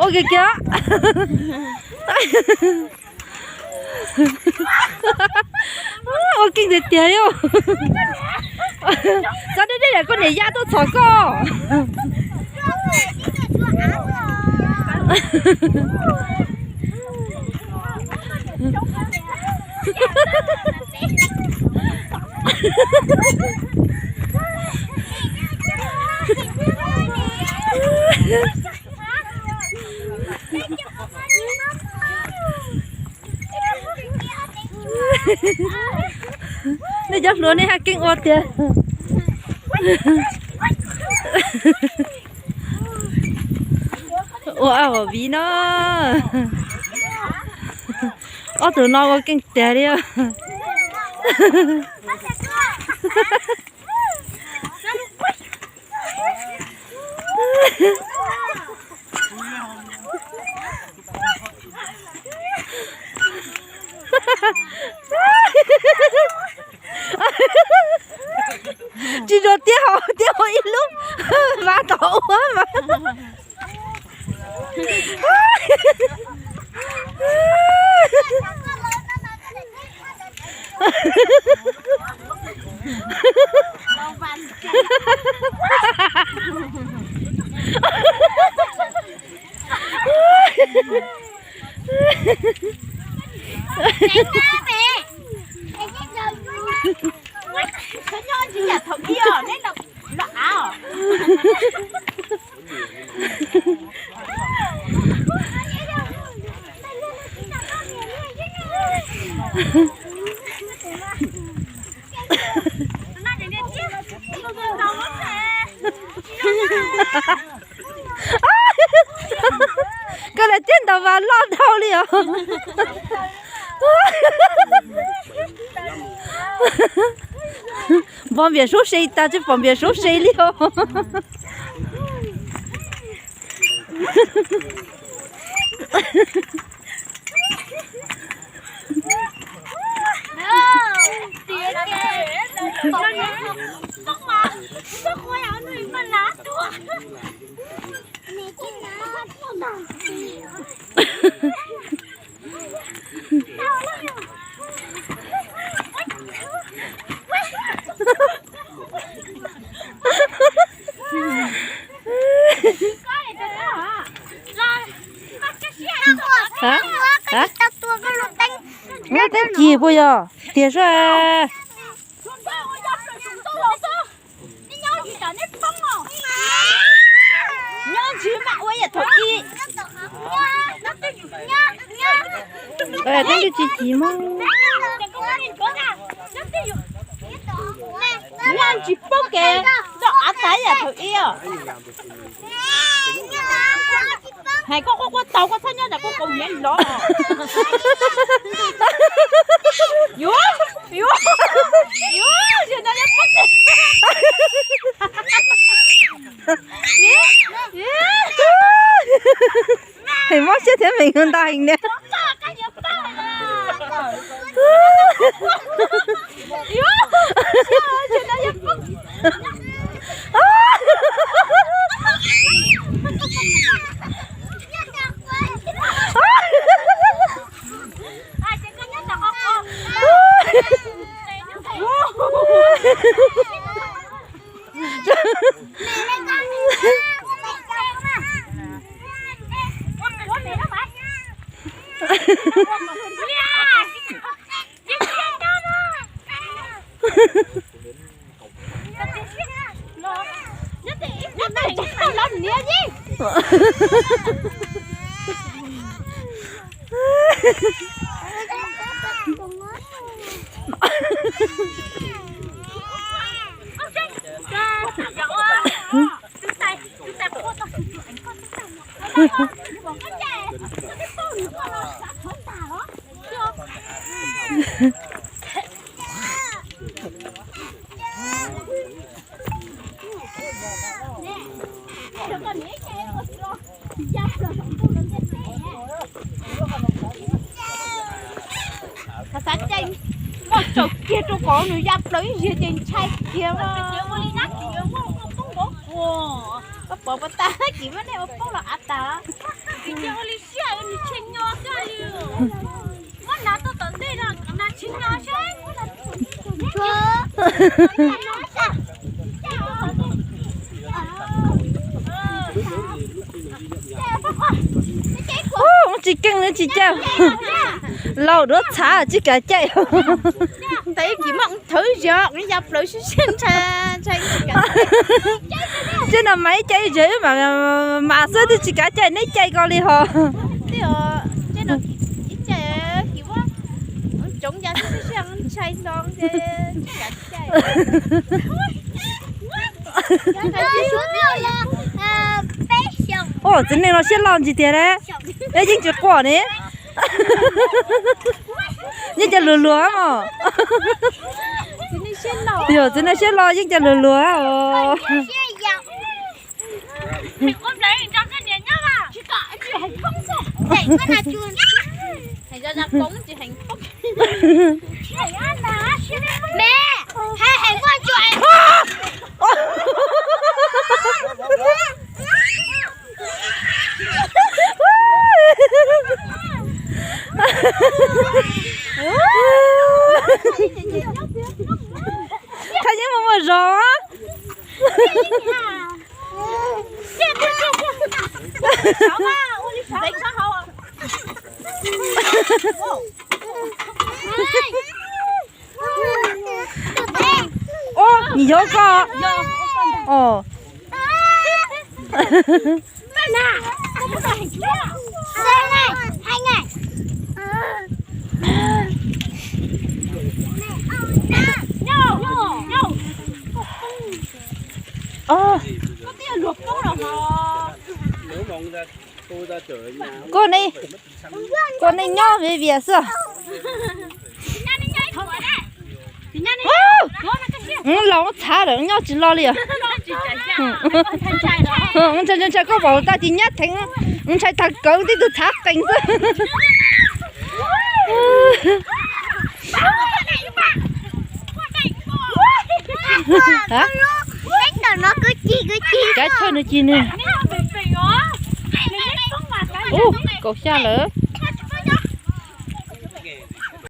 Ua kiag kiag. Ua keej tiag tiag li. Txhob deb deb, koj niam yaj tuaj txhom koj. Nej cov hluas nej haj keeb ua tiag. Ua ab, viv no. Ob tug no ua keej tiag li. Tsis txhob tiab hau, tiab hau ib lub, mas tom ua mas. Koj lam tiag ntaus vas loj dhau li os. Npog npias sub se tas tsis pom npias sub se li os. Muab teeb cig puas yog tiag sua? Teeb twb tsis cig mas. Nyob tsis poob kev, noj av tas yam thaum ib os. Hais koj quaj quaj tau koj txhob nyob ntawm koj kaus hniav lov. Yuav, yuav, yuav, yuav no poob kev. Heev mob siab thiab meem nta heev ne. Xav xav ces muaj tsaus kiag rau kom nws ya plaws ib ziag ces ntshai kiag. Koj pom pas tas kiv muab nej ua poob los av tas. Ub, tsis keej li tsis caij. Laus duav txhav tsis kav caij. Tes kis muaj thawv zog ya plaws sib sib ntshai, ntshai. Tsev no mas ib caij ib zaug mas, mas xwb twb tsis kav caij, neb caij ko li ho. Tsev no ib caij kis muaj tsoov ya sib sib ntshai no, tsis kav caij. Ua txiv neej no siab loj ntsis tiag ne, yeej tsis quaj ne. Yeej cov luag luag mog. Yog txiv neej siab loj yeej cov luag luag os. Thaj yeej mus muaj zog. Ub, nws yog koj. Os. Koj ne, koj ne nyob viv vias xwb. Laus txhav lawm nyob tsis lo li os. Ntshai ntshai koj pom tag kis nyab theev, ntshai tag kawg tib tug txhav qees xwb. Kav chawj nws ci ne. Ub, kaum xya lawm.